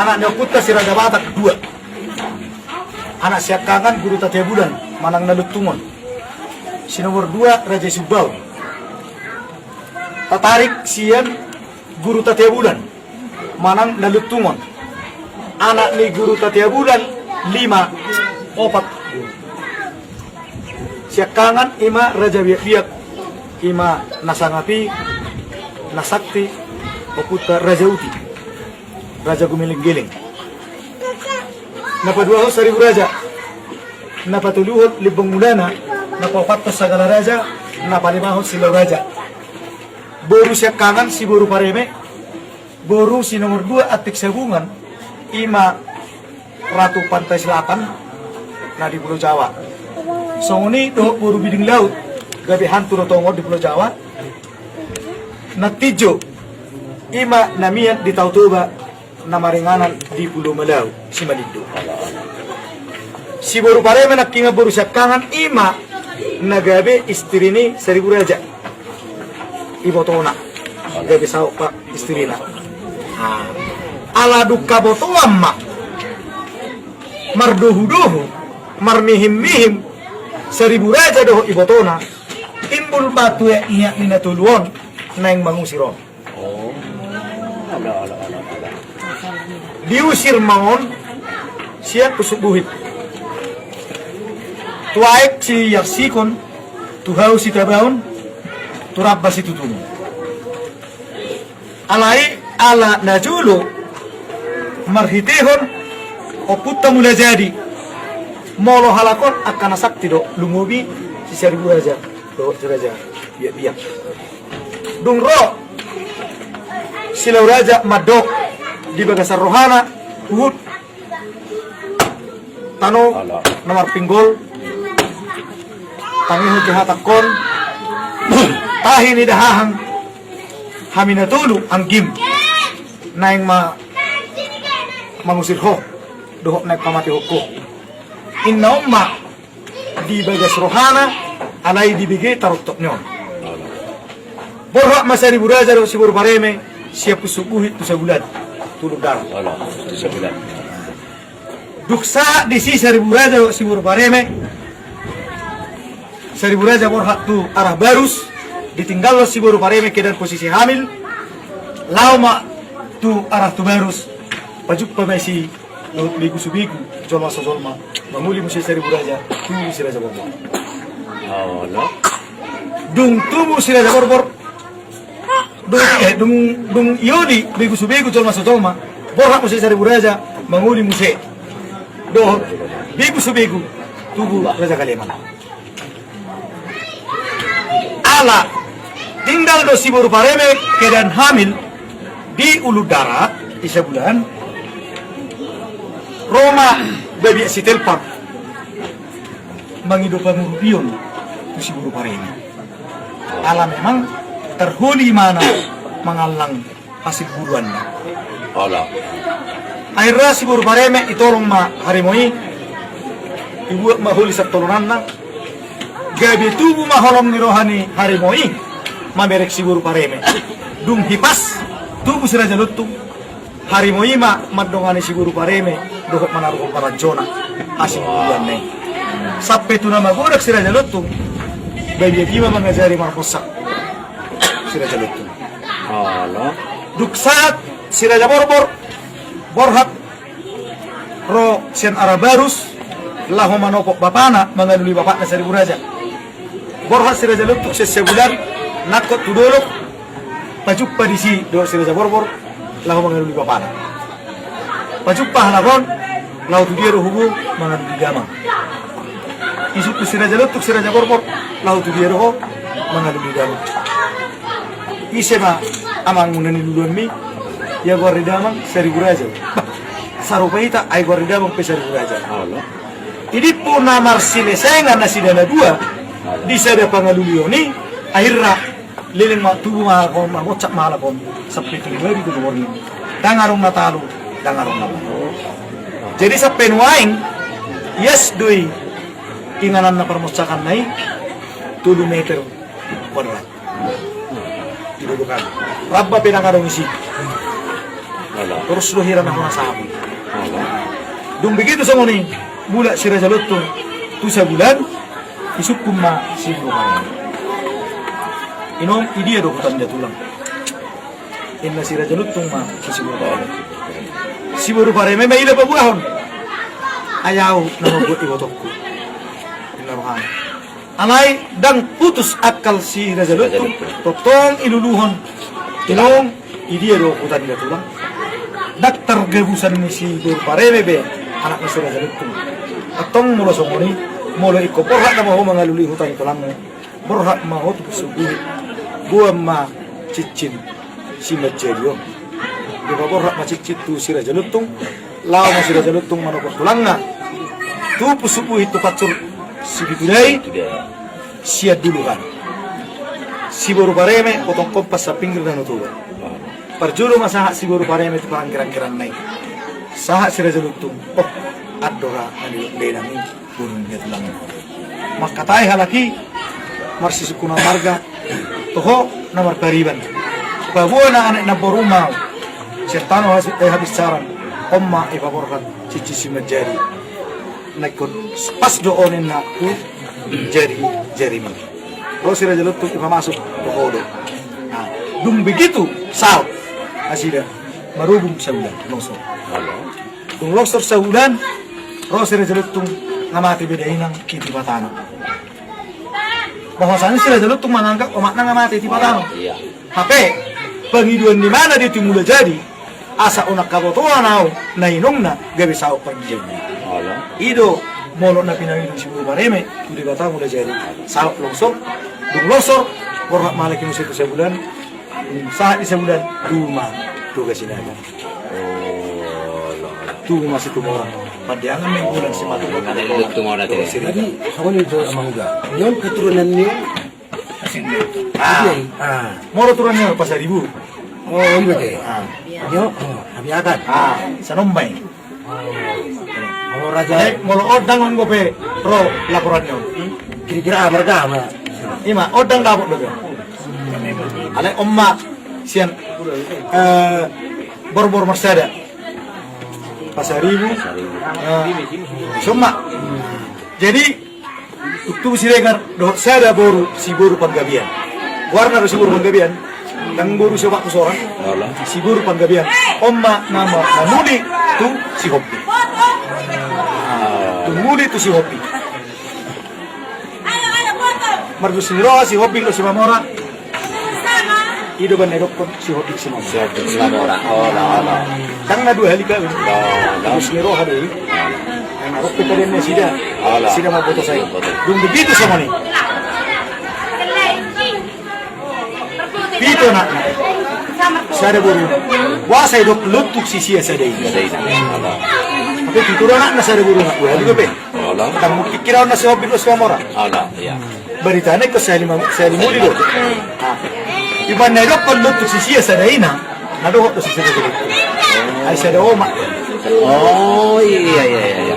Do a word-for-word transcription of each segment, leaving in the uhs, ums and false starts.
Anak ni ompunta si Raja Batak dua. Anak siangkangan Guru Tatea Bulan manang na lontungon. Si nomor dua Raja Isumbaon. Tatarik sian Guru Tatea Bulan manang na lontungon. Anak ni Guru Tatea Bulan lima, opat. Siangkangan ima Raja Biakbiak, ima na sangap i, na sakti, ompunta Raja Uti, Raja Gumelenggeleng. Na paduahon Saribu Raja, na patoluhon Limbong Mulana, na paopathon Sagala Raja, na palimahon Silau Raja. Boru siangkangan si Boru Pareme, boru si nomor dua Antik Sabungan, ima Ratu Pantai Selatan, na di Pulo Jawa. Songon i dohot Boru Biding Laut, gabe hantu do tongon di Pulo Jawa. Na tinjo, ima na mian di Tao Toba, na maringanan di Pulo Malau, Simalindo. Si Boru Pareme nangkingan boru siangkangan ima na gabe istri ni Saribu Raja. Ibotona. Gabe saut, Pak, istrina. Ah. Ala dung habotoan ma, mardohudohu, marmihimmihim Saribu Raja dohot ibotona, timbul ma tu iakniak ni na tolu on naeng mangusir on. Oh. Ala, ala, ala, ala. Diusir ma on sian Pusuk Buhit. Tu aek siarsikon, tu hau sitabaon, tu ramba situtungon. Alai ala na jolo marhitehon Ompunta Mulajadi, molo halak on angka na sakti do, lumobi si Saribu Raja dohot si Raja Biakbiak. Dung ro Silau Raja mandok di bagasan rohana, huhut tano na marpinggol, tangihon tu hatangkon, tahi ni dahahang, hami na tolu anggim naeng ma mangusir ho dohot naeng pamatehon ho. Inna on ma di bagas rohana, alai dibege tarontok ni on. Borhat ma Saribu Raja dohot si Boru Pareme sian Pusuk Buhit tu Sabulan, tu Ulu Darat. Olo, tu Sabulan. Dung sahat disi Saribu Raja dohot si Boru Pareme, Saribu Raja borhat tu arah Barus, ditinggalhon si Boru Pareme keadaan posisi hamil, laho ma tu arah tu Barus, pajumpa ma disi dohot begu so begu, jolma so jolma, mangoli muse Saribu Raja, tubu si Raja Borbor. Olo. Dung tubu si Raja Borbor, dung, eh, dung, dung ioli begu so begu, jolma so jolma, borhat muse Saribu Raja, mangoli muse dohot begu so begu, tubu Raja Kaleman. Ala tinggal do si Boru Pareme keadaan hamil di Ulu Darat, di Sabulan, ro ma babiat si Telpang mangido pangurupion tu si Boru Pareme. Ala memang tarholi ma na mangallang hasil buruanna. Olo. Akhirna si Boru Pareme ditolong ma harimo i, dibuat ma holi sian tolonanna, gabe tubu ma holong ni roha ni harimo i, mamereng si Boru Pareme. Dung hipas tubu si Raja Lontung, harimo i ma mandongani si Boru Pareme dohot manaruhon paranjona hasil buruanna i. Sampe tu na magodang si Raja Lontung, babiat i ma mangajari marmonsak si Raja Lontung. Olo. Dung sahat si Raja Borbor borhat ro sian arah Barus, laho manopot bapana, mangalului bapakna Saribu Raja. Borhat si Raja Lontung sian Sabulan, nangkok tu dolok, pajumpa disi dohot si Raja Borbor, laho mangalului bapana. Pajumpa halak on, laho tu dia do hubo, mangalului damang. Isungkun si Raja Lontung si Raja Borbor, laho tu dia do ho, mangalului damang. Ise ma amangmu na niluluanmi? Ia goar ni damang Saribu Raja. Bah, sarupa hita, ai goar ni damang pe Saribu Raja. Olo. Jadi puna marsilesengan nasida na dua di sada pangalulion i, akhirna leleng ma tubu ma halak on, marmonsak ma halak on, sampe tolu ari tolu borngin. Ndang adong na talu, ndang adong na tolu. Jadi sampe nuaeng, ias do i ingananna parmonsakanna i, tolu meter kuadrat. Di dolok an. Ramba pe ndang adong isi. Torus do hira na hona sabu. Dung begitu songon i, mulak si Raja Lontung tu Sabulan, disungkun ma si Boru Pareme. Inong, idia do huta ni datulang? Inna si Raja Lontung ma tu si Boru Pareme. Si Boru Pareme ma ida paboahon. Ai ahu na mambuat ibotongku, inna rohana. Alai ndang putus akal si Raja Lontung, tongtong iluluhon. Inong, idia do huta ni datulang? Ndang targabusan ni si Boru Pareme be anak ni si Raja Lontung. Antong molo songon i, molo ingkon borhat nama ho mangalului huta ni tulangmu, borhat ma ho tu Pusuk Buhit, boan ma cincin simanjadi on. Dipaborhat ma cincin tu si Raja Lontung, laho ma si Raja Lontung manopot tulangna tu Pusuk Buhit tu pansur Sibitudai. Sian dulu kan, si Boru Pareme potong kompas sapinggir Danau Toba. Parjolo ma sahat si Boru Pareme tu parangkiran-kiranna i. Sahat si Raja Lontung, oh, andora na nidok dainang i. Boru ni datulang i. Mangkatai halak i marsisungkunan marga, toho na marpariban. Paboa na anak na boru ma sian tano habinsaran, on ma ipaborhat cincin simanjadi. Na ingkon pas do on inna tu jari-jarimi. Ro si Raja Lontung, ipamasuk do ho do. Dung begitu saut nasida marubung Sabulan, longsor. Dung longsor Sabulan, ro si Raja Lontung, nga mate be dainang, i Tipa Tano. Bahwasanya si Raja Lontung manganggap omakna nga mate i Tipa Tano. Hape pangidoan ni imana di Timula Jadi, asa unang habotoan ahu na inongna gabe saut pardianan. I do molo na pinangido si Boru Pareme tu Debata Mula Jadi, saut longsor. Dung longsor, borhat ma halak i muse tu Sabulan. Sahat di Sabulan, duma Toga Sinaga. Duma Situmorang. Pandeangan Nainggolan, Simatupang. Jadi songon i do, amang uda. Nion keturunan ni on. Molo turunan ni on Pasaribu. Oh, iya. Nion Habiakan. Sanombai. Molo raja, molo ondang on dope ro laporan ni on. Kira-kira aha marga ma? Ima ondang dapot dope. Alai on ma sian borbor marsada. Pasaribu. Soma. Jadi Tubu Siregar dohot sada boru, si Boru Panggabean. Goarna do si Boru Panggabean. Ndang boru si omak tu sorang. Si Boru Panggabean. On ma na mamuli tu Sihombing. Tung muli tu Sihombing. Mardos ni roha Sihombing dohot Simamora. I do umbahen na idokkon Sihombing Simamora. Sihombing Simamora. Ndang na dua hali kawin. Mardos ni roha do i. Ndang na ro pe padan nasida. Sida mamboto sae. Dung begitu songon i. Pitu anakna. Sada boru. Boasa didok lontung sisia sada ina. Sada ina. Hape pitu do anakna, sada boru, dua hali dope. Ndang mungkin kira on na Sihombing dohot Simamora. Baritana ingkon sahali muli do. Umbahen na idokkon lontung sisia sada ina, na dohot do sisia sada ina. Ai sada omak. Oh, iya, iya, iya.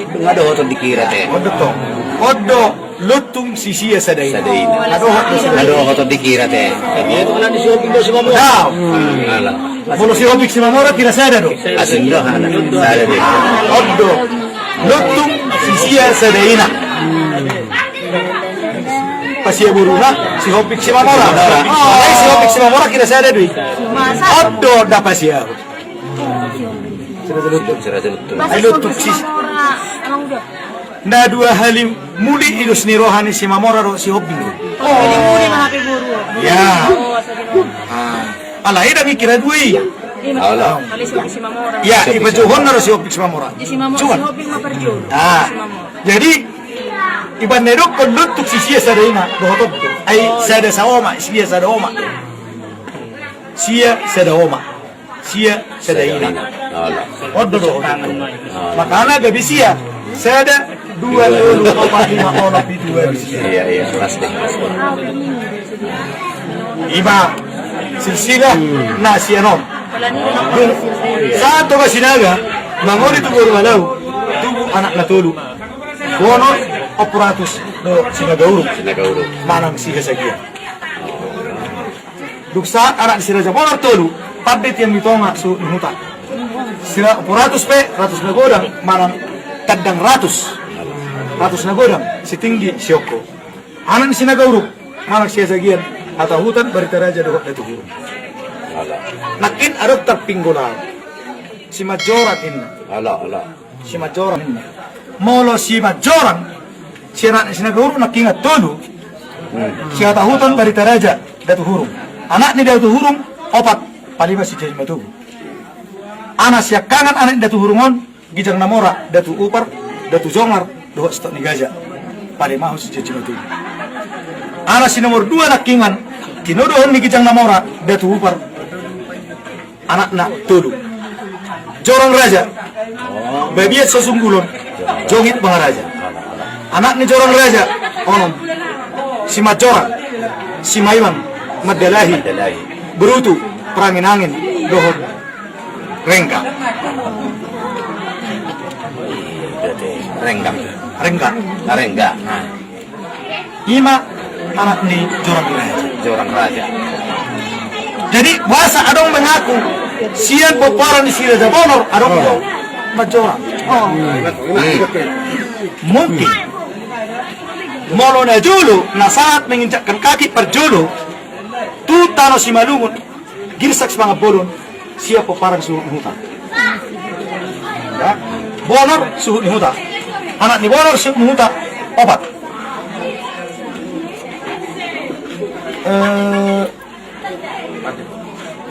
Nga dohot on dikira te. On do tong. On do lontung sisia sada ina. Na dohot do sada ina. Na dohot on dikira te. Molo Sihombing Simamora kira sada do. Asing do, sada do. On do lontung sisia sada ina. Pasia boruna Sihombing Simamora. Ai Sihombing Simamora kira sada do i. On do na pasia. Ai lontung sisia. Na dua hali muli i dos ni roha ni Simamora dohot Sihombing. Alai ndang ikira dua i. Ia ipajouhonna do Sihombing Simamora. Jadi umbahen na idokkon lontung sisia sada ina, dohot on do. Ai sada saomak, sia sada omak. Sia sada omak. Sia sada ina. On do dohot on. Makana gabe sia. Sada, dua, tolu, opat, lima, onom, pitu, walu, sia. Ima silsilah na sian on. Dung sahat Toga Sinaga, mangoli tu Boru Malau, tubu anakna tolu. Bonor, Ompu Ratus dohot Sinaga Uruk. Manang Sihasagian. Dung sahat anak ni si Raja Bonor tolu, pande tiang ni tonga suhut ni huta. Sira-, ratus pe, ratus na godang, manang tandang ratus. Ratus na godang, sitinggi, siongko. Anak ni Sinagauruk, manang Siasagian, Hatahutan, Barita Raja, dohot Datu Hurung. Nangkin adong tarpinggol au. Simanjorang inna. Ala, ala. Simanjorang inna. Molo Simanjorang, si anak ni Sinagauruk nangkin tolu. Hmm. Sihatahutan, Barita Raja, Datu Hurung. Anak ni Datu Hurung opat, palima si Jaji Matubu. Anak siangkangan anak ni Datu Hurung on, Gijang Namora, Datu Upar, Datu Jongar, dohot Sitok ni Gaja. Palimahon si Jaji Matubu. Anak si nomor dua nangkin, tinodohon ni Gijang Namora, Datu Upar. Anakna tolu. Jorang Raja, Babiat Sasunggulon, Jongit Mangaraja. Anak ni Jorang Raja onom. Simanjorang, Simaiman, Mandalahi, Berutu, Peranginangin, dohot Rengga. Rengga. Rengga. Rengga. Ima anak ni Jorang Raja. Jorang Raja. Jadi, boasa adong mengaku sian pomparan ni si Raja Bonor, adong do Manjorang. Oh. Hmm. Mungkin molo na jolo, na saat menginjakkan kaki parjolo tu tano Simalungun, Girsak Sipangabolon, sian pomparan Suhut ni Huta. Ya. Bonor Suhut ni Huta. Anak ni Bonor Suhut ni Huta opat. Eh,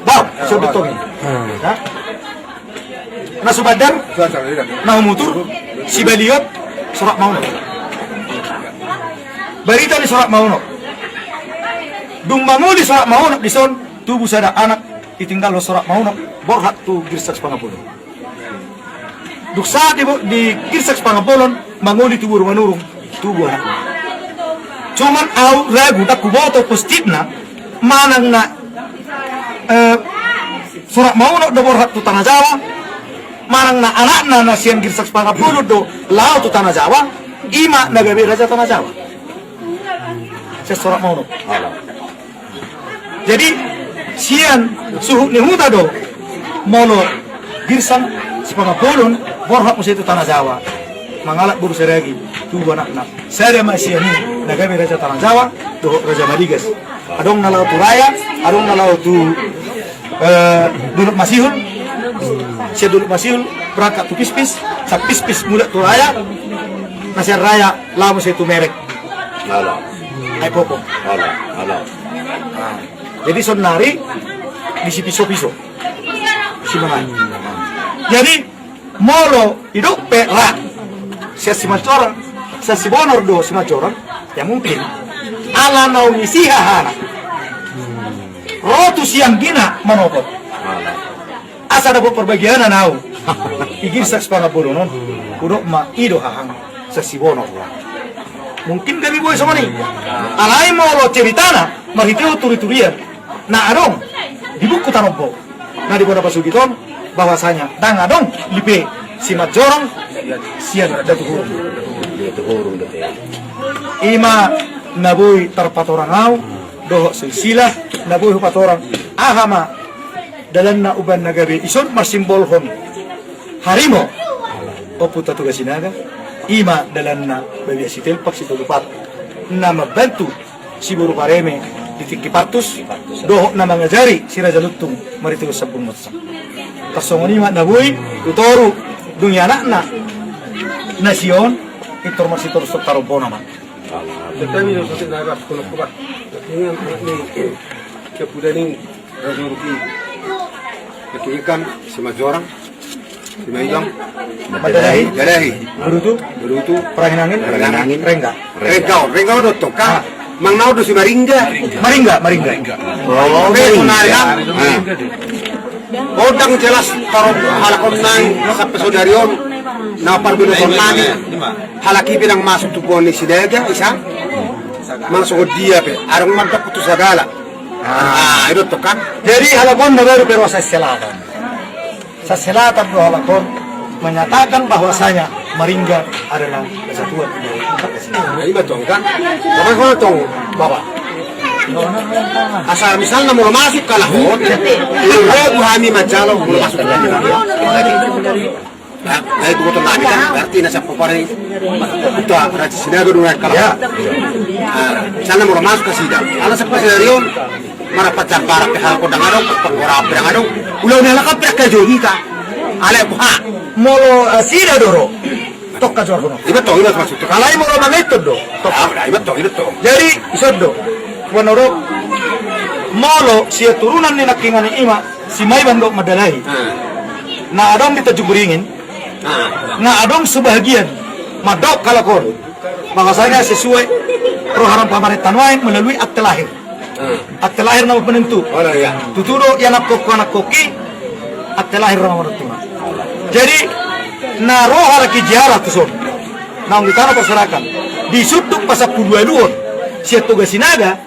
Bau, so betong. Hmm. Ya. Na Subandar, na Humutur, Sibaliot, Sorak Maunok. Barita ni Sorak Maunok. Dung mangoli Sorak Maunok dison, tubu sada anak, ditinggalhon Sorak Maunok, borhat tu Girsak Sipangabolon. Dung saat di, di Girsak Sipangabolon, mangoli tu boru Manurung, tubu anak. Cuman au ragu, ndang huboto positifna, manang na, eh, Sorak Maunok do borhat tu Tanah Jawa, manang na anakna na sian Girsak Sipangabolon do laho tu Tanah Jawa, ima na gabe raja Tanah Jawa. Sian Sorak Maunok. Jadi, sian Suhut ni Huta do, molo Girsak Sipangabolon, borhat muse tu Tanah Jawa. Mangalap boru Saragi, tubu anakna. Sada ma sian i, na gabe raja Tanah Jawa, dohot Raja Maligas. Adong na laho tu Raya, adong na laho tu, eh, Dolok Masihul. Sian Dolok Masihul, berangkat tu Pispis, sian Pispis mulak tu Raya, na sian Raya, laho muse tu Merek. Ala. Ai popo. Ala, ala. Nah, jadi sonari disi piso-piso. Si mangan. Jadi molo idok pe ra. Sian Simanjorang, sian Sibonor do Simanjorang, ya mungkin. Ala naung isi hahana. Ro tu sianggina manopot. Ala. Asa dapot parbagianan au. I Girsak Sipangabolon on. Hudok ma i do hahang sian Sibonor. Mungkin gabe boi songon i. Alai molo ceritana, marhitehon turi-turian na adong di buku tarombo na di bona pasugit on, bahwasanya ndang adong lipe Simanjorang sian Datu Hurung. Ima na boi tarpatorang au, dohot silsilah na boi hupatorang. Aha ma dalanna umbahen na gabe ison marsimbolhon harimo, Ompunta Toga Sinaga, ima dalanna Babiat Sitelpak Sitolu Pat, na mambantu si Boru Pareme di tingki partus, dohot na mangajari si Raja Lontung marhitehon sambung monsak. Tarsongon i ma na boi tu toru, dung i anakna na sion, pintor marsitorus tarombona ma. Kami do sate naga kono kobat. Ini anak ni kepudaning Raja Ruki. Ketuikan Simanjorang, Simaibang, Mandalahi, Mandalahi, Berutu, Berutu, Peranginangin, Peranginangin, Rengga. Rengga on, Rengga on do tong kan. Ah. Manang na on do si Maringga. Maringga, Maringga. Oh, Maringga. Maringga. Ah. Ondang jelas taro halak on nai sampe saonari on na parbinoton nami. Halak i pe ndang masuk tu puan ni Sinaga, isa. Manang songon dia pe, adong mandok tu sagala. Ah, itu tuh kan. Jadi halak on na baru pe ro sian selatan. Sian selatan do halak on menyatakan bahwasanya Maringga adalah kesatuan. Nah, ini betul kan? Apa kau tahu, Bapak? Asa misalna molo masuk halak on, ro tu hami manjalo molo masuk tu hami. Nah, nah, itu betul lah, kan? Berarti na siap popari. Kita raja Sinaga dulu, kan? Ya. Nah, misalna molo masuk nasida. Ala siap pas dari on, marapatjambaran pe halak on ndang adong, panggoraon pe ndang adong. Ulaon ni halak on pe ndang kajo hita. Alai, ha. Molo, eh, sida do ro. Tokka jorhono. Iba tong, iba maksud. Alai molo mangiton do. Tokka. Ah, iba tong, iba tong. Jadi, ison do. Molo sian turunan ni nangkiningan i ma, si Maiban dohot Mandalahi. Hmm. Na adong di Tanjung Beringin. Hmm. Na adong sebahagian. Mandok halak on. Bahwasanya sesuai roha ni pamarenta nuaeng melalui akte lahir. Hmm. Akte lahir nama penentu. Oh, iya. Tutu do ianakhon, anakhon i, akte lahir nama penentu. Jadi, na ro halak i ziarah tu son. Naung di tano parserahan. Di sundut pasampuluualuhon. Sian Toga Sinaga.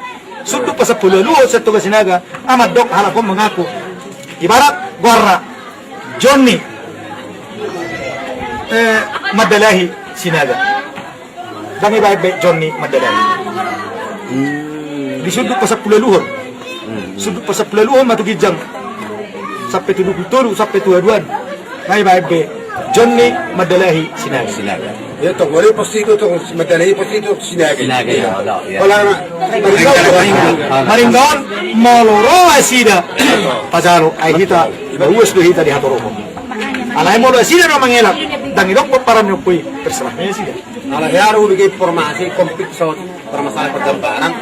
Sundut pasampuluualuhon sian Toga Sinaga. Amandok halak on mengaku. Ibarat goarna. Jonni. Eh, Mandalahi Sinaga. Ndang ibaen be Jonni Mandalahi. Hmm. Di sundut pasampuluualuhon. Hmm. Sundut pasampuluualuhon ma tu ginjang. Sampe tu dua pulu tolu, sampe tu haduan. Ndang ibaen be Jonni Mandalahi Sinaga. Sinaga. Ya, tong, wali pasti itu, tong, Mandalahi pasti itu Sinaga. Sinaga, ya, ya. Kalau Maringgaon, Maringgaon, Maringgaon, molo ro nasida. Pajalo, ai hita, uas do hita di hatoropon. Alai molo nasida do mangelak, ndang idok pomparan ni ompu i, terserah nasida. Alai hea do hubege informasi, komplit so permasalahan parjambaran.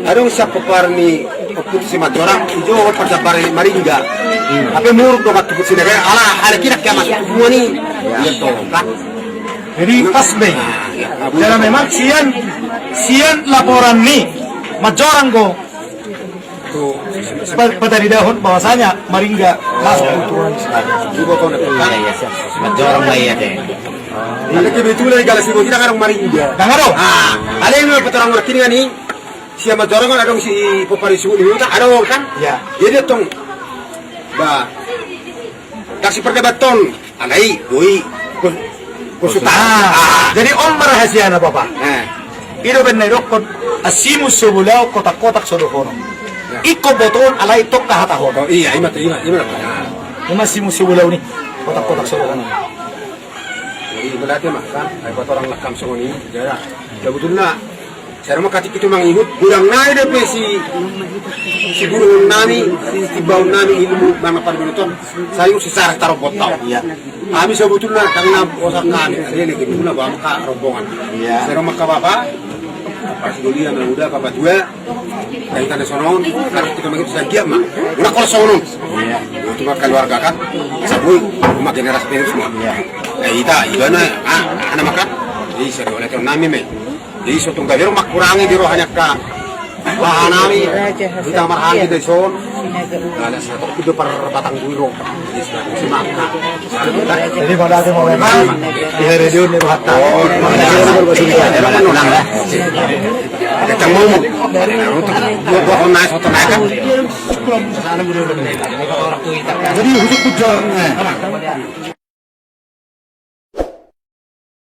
Adong sian pomparan ni ompu si Manjorang, ijo parjambaran ni Maringga. Hape muruk do kan tu ompu si Sinaga, ala halak i ndang hea masuk tu hubungan i. Iya, tong, kan? Jadi pas be. Nah, iya, karena memang sian, sian laporan ni Manjorang do. Pa-, pataridahon bahwasanya Maringga masuk keturunan Islam. Iya, iya, siap. Manjorang lah iya deh. Ada kebetulan di Galas Timur kita kan Maringga. Ndang adong. Ah, ada yang mau peterang orang kini kan nih. Sian Manjorang kan adong si pomparan ni suhut ni huta, adong kan? Iya. Jadi tong, bah, kasih perdebaton. Alai, boi, kon-, konsultan. Ah, jadi on ma rahasiana, Bapa. Eh. I do umbahen na idokkon, asimu so bolaon, kotak-kotak so dohonon. Ya. Ingkon botoon, alai tong hahatahon. Oh, iya, ima, ima, ima. Ima asimu so bolaon i, kotak-kotak so dohonon. Jadi, berarti mah, kan, ai buat orang lekam songon i, jadi, sebetulna, Sai ro ma hatikki tu mangihut, godang nai dope si, si guruhon nami, si timbaon nami ilmu manang parbonoton, sai ro si sara tarombot tau. Iya. Hami sebetulna, kami na bosan hami, ada yang gitu na bawa maka rombongan. Iya. Sai ro ma habapak, pas dolian, na uda, papatua, kami tanda sonon, hatikki tu mangihut, sai giat ma. Udah kol sonon. Iya. Itu mah keluarga kan, sabui, rumah generasi penerus semua. Iya. Eh, ita, ibana, ah, anak makan, jadi sai ro oleh nami me. Jadi so tung gabe ro mangkurangi di rohana ka. Bahanami, hita marhaha hita dison. Ala satu itu per batang duiro. Jadi pada ate mau memang di radio ni rohata. Oh, tenang lah. Kencang mau. Dua, dua kona satu naik kan. Jadi khusus kuda.